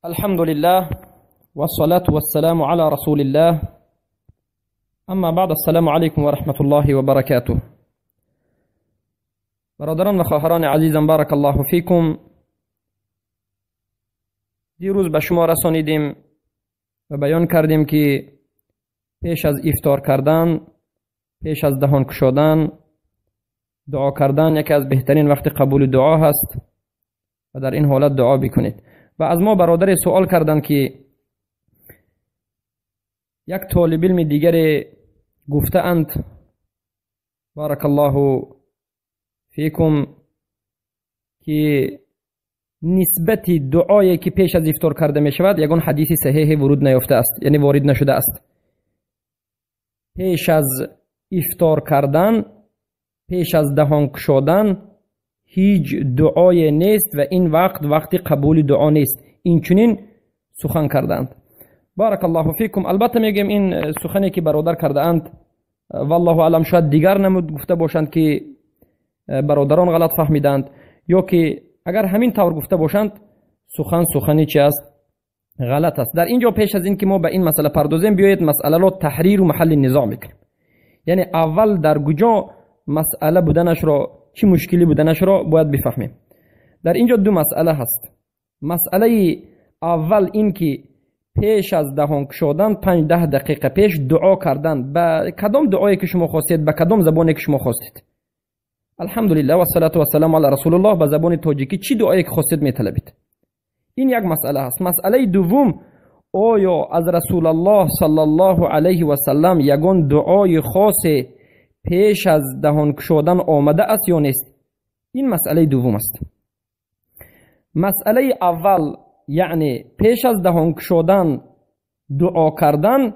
الحمد لله والصلاة والسلام على رسول الله اما بعد السلام علیکم و رحمت الله و برکاته. برادران و خواهران عزیزم، بارک الله فیکم. دیروز به شما رسانیدیم و بیان کردیم که پیش از افطار کردن، پیش از دهان کشادن، دعا کردن یکی از بهترین وقت قبول دعا هست و در این حالت دعا بکنید. و از ما برادر سوال کردند که یک طالب علم دیگر گفته اند، بارک الله فیکم، که نسبت دعایی که پیش از افطار کرده می شود یگان حدیث صحیح ورود نیافته است، یعنی وارد نشده است. پیش از افطار کردن، پیش از دهان کشادن هیچ دعای نیست و این وقت وقت قبول دعا نیست. این چنین سخن کردند. بارک الله فیکم. البته میگم این سخنی که برادر کرده اند والله اعلم شاید دیگر نمود گفته باشند که برادران غلط فهمیدند، یا که اگر همین طور گفته باشند سخن سخنی چی است؟ غلط است. در اینجا پیش از این که ما به این مسئله پردازیم، بیایید مسئله را تحریر و محل نزاع میکنیم. یعنی اول در کجا مسئله بودنش را، چی مشکلی بودنش را باید بفهمیم. در اینجا دو مسئله هست. مسئله اول این که پیش از دهان کشادن 5-10 دقیقه پیش دعا کردن، به کدام دعایی که شما خواستید، به کدام زبانی که شما خواستید. الحمدلله و الصلاة و السلام علی رسول الله، به زبان تاجیکی چی دعایی که خواستید میطلبید. این یک مسئله هست. مسئله دوم، آیا از رسول الله صلی الله علیه و سلم یگان دعای خاص پیش از دهان کشادن آمده است یا نیست؟ این مسئله دوم است. مسئله اول یعنی پیش از دهان کشادن دعا کردن،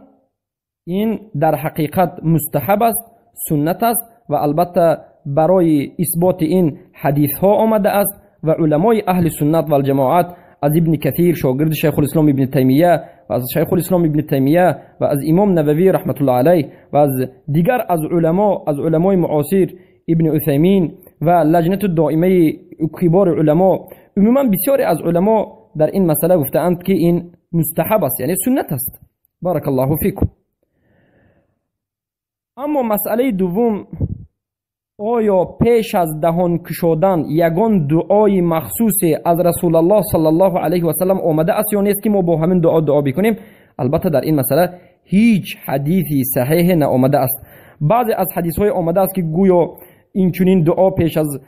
این در حقیقت مستحب است، سنت است و البته برای اثبات این حدیث ها آمده است و علمای اهل سنت و الجماعت از ابن کثیر شاگرد شیخ الاسلام ابن تیمیه و از شیخ الاسلام ابن تیمیه و از امام نووی رحمت الله علیه و از دیگر از علما، از علمای معاصر ابن عثیمین و لجنت دائمه کبار علما، عموما بسیاری از علما در این مسئله گفتند که این مستحب است، یعنی سنت است. بارک الله فیکم. اما مسئله دوم، آیا پیش از دهان کشادن یگان دعای مخصوص از رسول الله صلی الله علیه و سلم آمده است یا نیست که ما با همین دعا دعا بکنیم؟ البته در این مسئله هیچ حدیثی صحیح نآمده است. بعضی از حدیث های آمده است که گویا این چنین دعا پیش از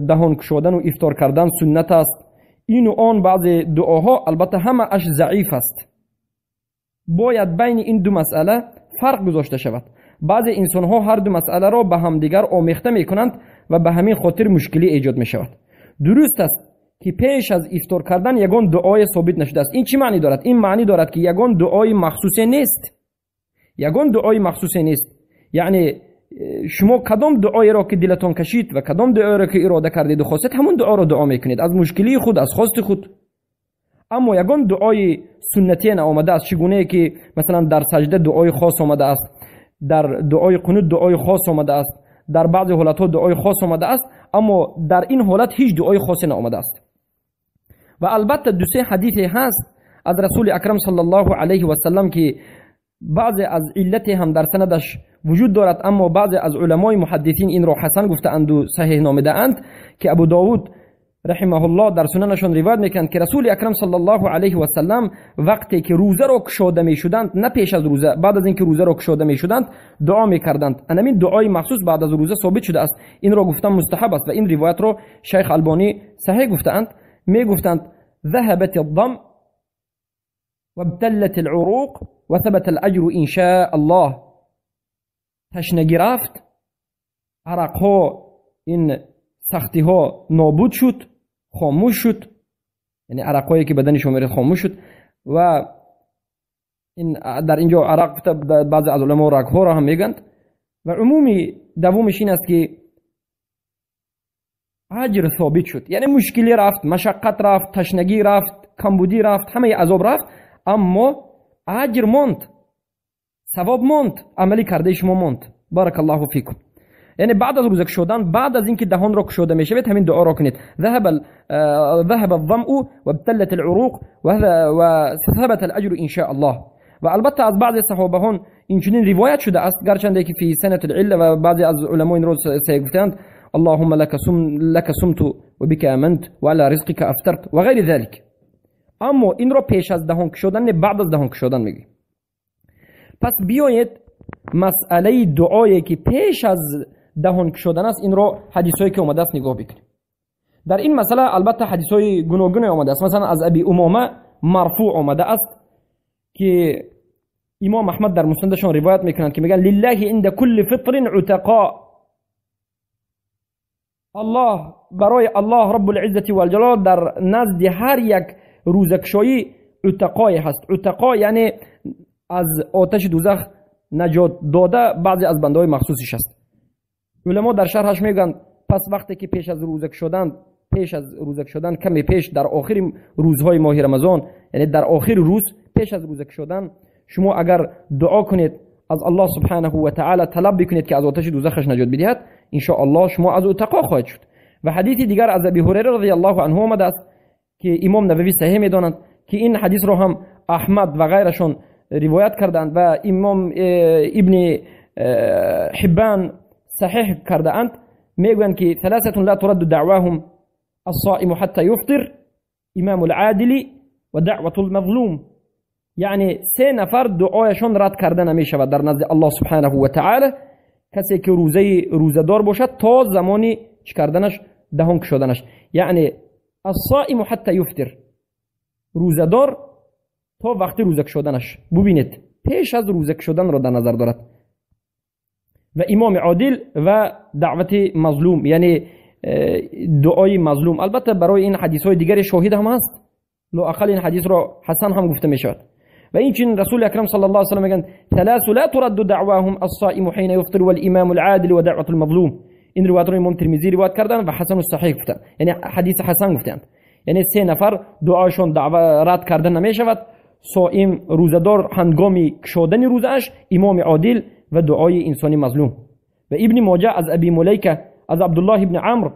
دهان کشادن و افطار کردن سنت است، این و آن بعضی دعاها، البته همه اش ضعیف است. باید بین این دو مسئله فرق گذاشته شود. بعضی انسان ها هر دو مسئله را به همدیگر آمیخته میکنند و به همین خاطر مشکلی ایجاد می شود. درست است که پیش از افطار کردن یگان دعای ثابت نشده است. این چی معنی دارد؟ این معنی دارد که یگان دعای مخصوص نیست. یگان دعای مخصوص نیست. یعنی شما کدام دعای را که دلتان کشید و کدام دعای را که اراده کردید و خواستید، همون دعا را دعا میکنید، از مشکلی خود، از خواست خود. اما یگان دعای سنتی نآمده است، چگونه که مثلا در سجده دعای خاص آمده است، در دعای قنوت دعای خاص آمده است، در بعضی حالتها دعای خاص آمده است، اما در این حالت هیچ دعای خاصی نآمده است. و البته دو سه حدیث هست از رسول اکرم صلی الله علیه و سلم که بعضی از علت هم در سندش وجود دارد، اما بعضی از علمای محدثین این را حسن گفتند و صحیح نامیده اند، که ابو داود رحمه الله در سننشان روایت میکنند که رسول اکرم صلی الله علیه و سلم وقتی که روزه را کشاده میشدند، نه پیش از روزه، بعد از اینکه روزه را کشاده میشدند دعا میکردند. همین دعای مخصوص بعد از روزه ثابت شده است. این را گفتن مستحب است و این روایت را شیخ البانی صحیح گفتند. میگفتند ذهبت الضم وابتلت العروق وثبت الاجر ان شاء الله. تشنگی رفت، عرقها، این سختی ها نابود شد، خاموش شد، یعنی عرقهایی که بدن شما میره خاموش شد. و این در اینجا عرق بعضی از علما رگ‌ها را هم میگند. و عمومی دومش این است که اجر ثابت شد، یعنی مشکلی رفت، مشقت رفت، تشنگی رفت، کمبودی رفت، همه عذاب رفت، اما اجر ماند، ثواب ماند، عملی کرده شما ماند. بارک الله فیکم. یعنی بعد از روزه کشودن، بعد از اینکه دهان را کشوده میشود همین دعا را کنید. ذهب الظمأ وابتلت العروق وثبت الاجر ان شاء الله. و البته از بعضی صحابهان این چنین روایت شده است، گرچنده که فی سنة العله و بعضی از علما این رو گفتند اللهم لك صمت وبك آمنت وعلى رزقك افطرت و غیر ذلك. اما این رو پیش از دهان کشودن نه، بعد از دهان کشودن میگی. پس بیایید مسئله دعایی که پیش از دهان کشودن است، این رو حدیثایی که اومده است نگاه بکنیم. در این مسئله البته حدیثای گوناگون اومده است. مثلا از ابی امامه مرفوع اومده است که امام احمد در مسندشان روایت میکنند که میگن لله عند كل فطر عتقاء. الله برای الله رب العزة والجلال در نزد هر یک روزکشایی عتقای هست. عتقا یعنی از آتش دوزخ نجات داده بعضی از بندهای مخصوصش است. علما در شرحش میگن پس وقتی که پیش از روزک شدن کمی پیش در آخر روزهای ماه رمضان، یعنی در آخر روز پیش از روزک شدن، شما اگر دعا کنید از الله سبحانه و تعالی طلب بکنید که از آتش دوزخش نجات بدهد، ان شاء الله شما از عتقا خواهید شد. و حدیث دیگر از ابی هریره رضی الله عنه آمده است که امام نووی صحیح میدانند که این حدیث رو هم احمد و غیرشون روایت کردند و امام ابن حبان صحیح کردند. میگویند که ثلاثة لا ترد دعواهم الصائم حتى يفطر، امام العادل و دعوة المظلوم. یعنی سه نفر دعایشون رد کرده نمیشود در نزد الله سبحانه و تعالی، کسی که روزه دار باشد تا زمانی چی کردنش، دهان کشادنش. یعنی الصائم حتى يفطر، روزه‌دار تا وقتی روزه کشادنش. ببینید پیش از روزه کشادن را در نظر دارد. و امام عادل و دعوت مظلوم، یعنی دعای مظلوم. البته برای این حدیث های دیگر شاهد هم هست، لااقل این حدیث را حسن هم گفته می شود. و این چنین رسول اکرم صلی الله علیه و سلم میگن ثلاث لا ترد دعواهم الصائم حين يفطر والامام العادل ودعوة المظلوم. این روایت رو امام ترمذی روایت کردن و حسن الصحیح گفتن، یعنی حدیث حسن گفتند. یعنی سه نفر دعاشون دعوا رد کردن نمیشود: صائم روزه‌دار هنگامی کشادن روزه‌اش، امام عادل و دعای انسانی مظلوم. و ابن ماجه از ابی ملیکه از عبدالله ابن عمرو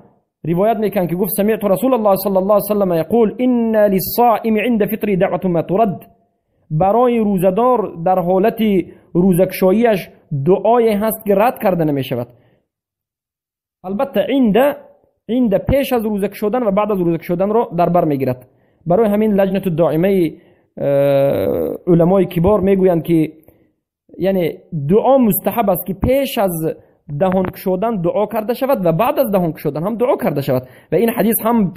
روایت میکن که گفت سمعت رسول الله صلی الله علیه و سلم یقول ان للصائم عند فطر دعوة ما ترد. برای روزه‌دار در حالت روزکشاییش دعای هست که رد کرده نمیشود. البته عند پیش از روزک شدن و بعد از روزک شدن رو در بر میگیرد. برای همین لجنة الدائمه علمای کبار میگویند که یعنی دعا مستحب است که پیش از دهان شدن دعا کرده شود و بعد از دهان شدن هم دعا کرده شود. و این حدیث هم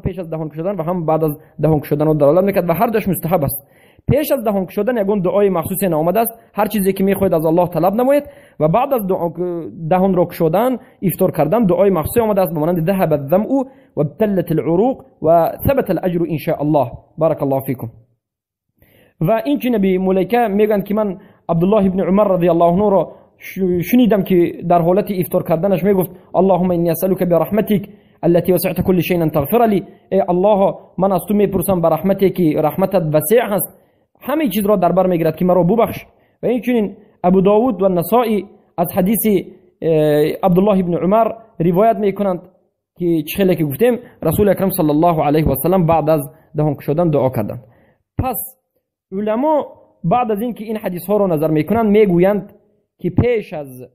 پیش از دهان شدن و هم بعد از دهان شدن رو دلالت میکرد و هر دوش مستحب است. پیش از دهان شدن یگون دعای مخصوصی نامده است، هر چیزی که میخواهید از الله طلب نمایید. و بعد از دهان رو شدن افطار کردن دعای مخصوصی آمده است به مانند ذهب الظمأ و ابتلت العروق و ثبت الاجر ان شاء الله. بارک الله فیکم. و این که نبی ملیکه میگن که من عبدالله ابن عمر رضی الله عنه را شنیدم که در حالت افطار کردنش میگفت اللهم انی اسألک برحمتک التي وسعت كل شيء ان تغفر لي. ای الله من از تو میپرسم به رحمتی که رحمتت وسیع هست، همه چیز را در بر میگیرد که مرا ببخش. و اینچنین ابو داود و نسائی از حدیث عبدالله ابن عمر روایت میکنند که چه که گفتیم رسول اکرم صلی الله علیه و سلم بعد از دهان شدن دعا کردند. پس علما بعد از اینکه این حدیث ها را نظر میکنند میگویند که پیش از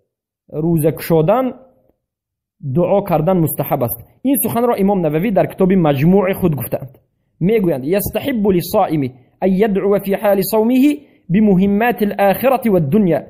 روزه شدن دعا کردن مستحب است. این سخن را امام نووی در کتاب مجموع خود گفتند. میگویند یستحب للصائم أن يدعو في حال صومه بمهمات الآخرة والدنيا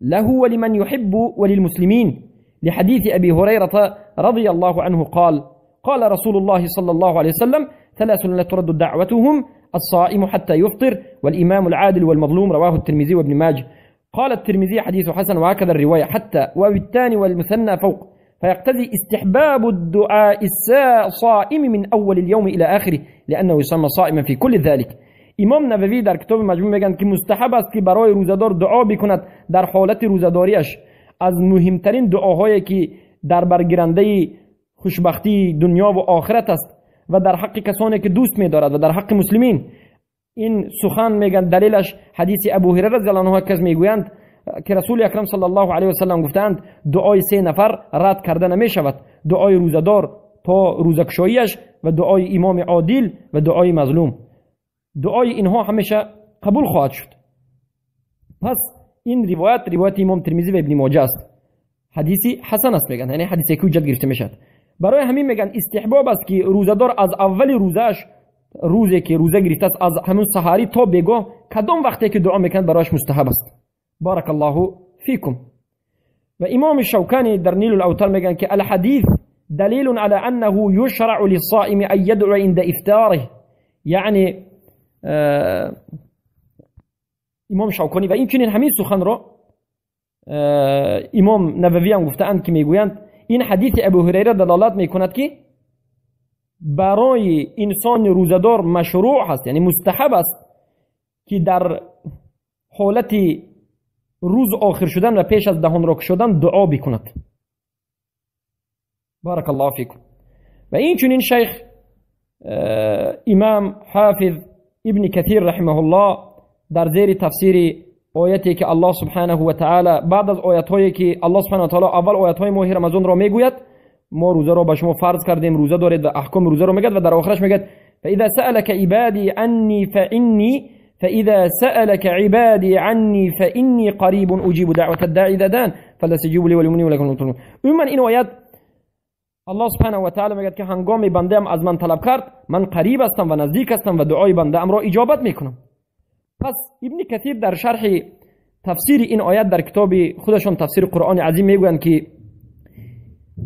له ولمن يحب وللمسلمين، لحديث أبي هريرة رضي الله عنه قال قال رسول الله صلى الله عليه وسلم ثلاث لا ترد دعوتهم الصائم حتى يفطر والإمام العادل والمظلوم، رواه الترمذي وابن ماجه. قال الترمذي حديث حسن، وهكذا الرواية حتى وبالثاني والمثنى فوق، فيقتضي استحباب الدعاء الصائم من أول اليوم إلى آخره لأنه يسمى صائما في كل ذلك. امام نووی در کتاب مجموع میگن که مستحب است که برای روزه‌دار دعا بکند در حالت روزه‌داریش. از مهمترین دعاهایی که در برگیرنده خوشبختی دنیا و آخرت است و در حق کسانی که دوست می‌دارد و در حق مسلمین. این سخن میگن دلیلش حدیث ابو هریره رضی الله عنه که میگویند که رسول اکرم صلی الله علیه و سلم گفتند دعای 3 نفر رد کرده نمیشود، دعای روزه‌دار تا روزکشاییش و دعای امام عادل و دعای مظلوم. دعای اینها همیشه قبول خواهد شد. پس این روایت روایت امام ترمذی و ابن ماجه است، حدیثی حسن است میگن، یعنی حدیثی که حجت گرفته میشد. برای همین میگن استحباب است که روزه‌دار از اول روزش، روزی که روزه گرفته است، از همون سحری تا بگاه کدام وقتی که دعا میکند برایش مستحب است. بارک الله فیکم. و امام شوکانی در نیل الاوتار میگن که الحدیث دلیل على انه یشرع للصائم ان يدعو عند افطاره، یعنی امام شوکانی و این چنین همین سخن را امام نووی هم گفتند که میگویند این حدیث ابو هریره دلالت میکند که برای انسان روزه‌دار مشروع هست، یعنی مستحب است که در حالت روز آخر شدن و پیش از دهان را کشودن دعا بکند. بارک الله فیکم. و این چنین شیخ امام حافظ ابن کثیر رحمه الله در زیر تفسیر آیتی که الله سبحانه و تعالی بعد از آیت هایی که الله سبحانه و تعالی اول آیت های ماه رمضان را میگوید، ما روزه را به شما فرض کردیم، روزه دارید و احکام روزه را میگد و در آخرش میگد فاذا سألك عبادی عني فإني فإذا سألك عبادي عني فإني قريب أجيب دعوة الداعي إذا دعان فليستجيبوا لي وليؤمنوا بي لعلهم يرشدون. من این آیت الله سبحانه و تعالی میگه که هنگامی بنده ام از من طلب کرد من قریب هستم و نزدیک هستم و دعای بنده ام را اجابت میکنم. پس ابن کثیر در شرح تفسیر این آیت در کتاب خودشون تفسیر قرآن عظیم میگویند که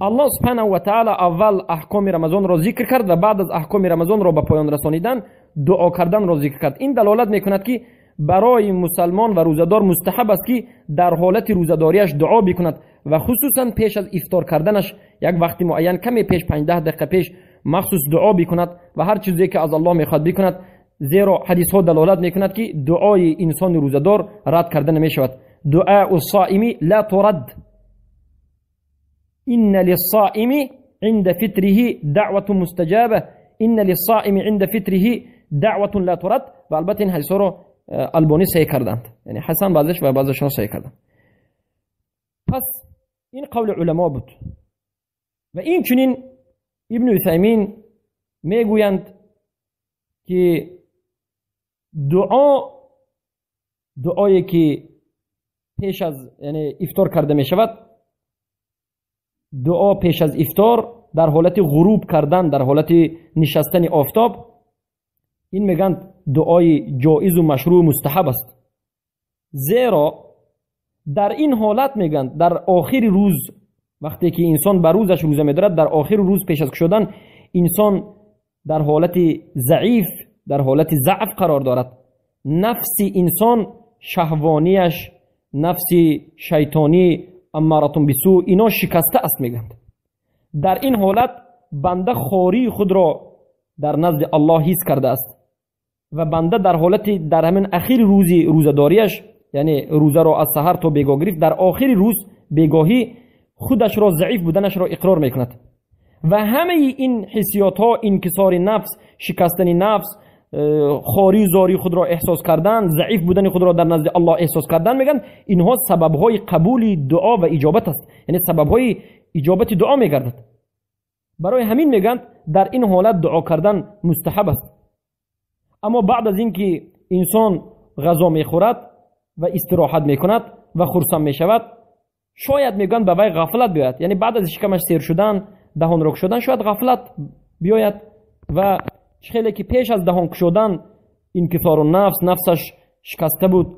الله سبحانه و تعالی اول احکام رمضان را ذکر کرد و بعد از احکام رمضان را به پایان رسانیدن دعا کردن را ذکر کرد. این دلالت میکند که برای مسلمان و روزه‌دار مستحب است که در حالت روزه‌داریش دعا بکند و خصوصا پیش از افطار کردنش یک وقت معین کمی پیش 5-10 دقیقه پیش مخصوص دعا بکند و هر چیزی که از الله میخواد بکند، زیرا حدیث ها دلالت میکند که دعای انسان روزه‌دار رد کرده نمیشود. دعاء الصائم لا ترد، إن للصائم عند فطره دعوة مستجابة، إن للصائم عند فطره دعوة لا ترد. و البته این حدیث ها رو البانی صحیح کردند، یعنی حسن بعضش و بعضشون صحیح کردند. پس این قول علما بود. و این چنین ابن عثیمین میگویند که دعایی که پیش از یعنی افطار کرده می شود، دعا پیش از افطار در حالت غروب کردن، در حالت نشستن آفتاب، این میگن دعای جایز و مشروع و مستحب است، زیرا در این حالت میگن در آخر روز وقتی که انسان بر روزش روزه میدارد، در آخر روز پیش از شدن انسان در حالت ضعیف، در حالت ضعف قرار دارد. نفس انسان شهوانیش، نفس شیطانی، امارتون بسو، اینا شکسته است میگند. در این حالت بنده خواری خود را در نزد الله حس کرده است و بنده در حالت در همین اخیر روزی روزه‌داریش، یعنی روزه را از سحر تا بیگاه گرفت، در آخر روز بیگاهی خودش را ضعیف بودنش را اقرار میکند و همه این حسیات ها، انکسار نفس، شکستن نفس، خواری زاری خود را احساس کردن، ضعیف بودن خود را در نزد الله احساس کردن، میگن اینها سبب های قبول دعا و اجابت است، یعنی سبب های اجابت دعا میگردد. برای همین میگن در این حالت دعا کردن مستحب است. اما بعد از اینکه انسان غذا میخورد و استراحت میکند و خرسند میشود، شاید میگن به وی غفلت بیاید، یعنی بعد از شکمش سیر شدن، دهان رک شدن، شاید غفلت بیاید و خیلی که پیش از دهان کشودن انکسار نفس، نفسش شکسته بود،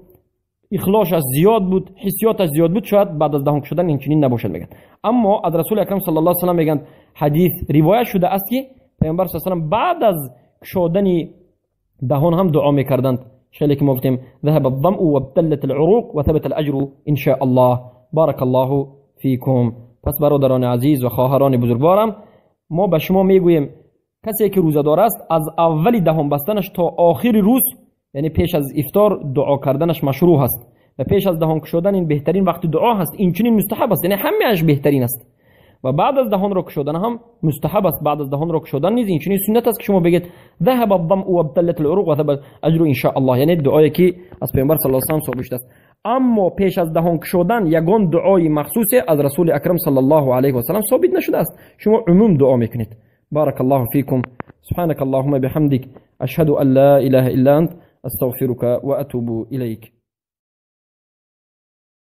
اخلاصش زیاد بود، حسیاتش زیاد بود، شاید بعد از دهان کشودن این چنین نباشد میگن. اما از رسول اکرم صلی الله علیه و سلم میگن حدیث روایت شده است که پیامبر صلی الله علیه و سلم بعد از کشودن دهان هم دعا میکردند. خیلی که ما گفتیم ذهب الظمأ وابتلت العروق وثبت الاجر ان شاء الله. بارک الله فیکم. پس برادران عزیز و خواهران بزرگوارم، ما به شما میگوییم کسی که روزه‌دار است از اول دهان بستنش تا آخر روز، یعنی پیش از افطار، دعا کردنش مشروع است و پیش از دهان کشودن این بهترین وقت دعا هست، این چنین مستحب است، یعنی همه‌اش بهترین است. و بعد از دهان را کشودن هم مستحب است، بعد از دهان را کشودن نیز این چنین سنت است که شما بگید ذهب الظمأ وابتلت العروق وثبت الاجر ان شاء الله، یعنی دعایی که از پیامبر صلی الله علیه و سلم ثابت است. Аммо пеш аз даҳон кушодан ягон дуои махсусе аз Расули Акрам саллаллоҳу алайҳи васалам собит нашудааст. Шумо умум дуо мекунед. بارك الله فيكم. سبحانك اللهم بحمدك، أشهد أن لا إله إلا أنت، أستغفرك وأتوب إليك.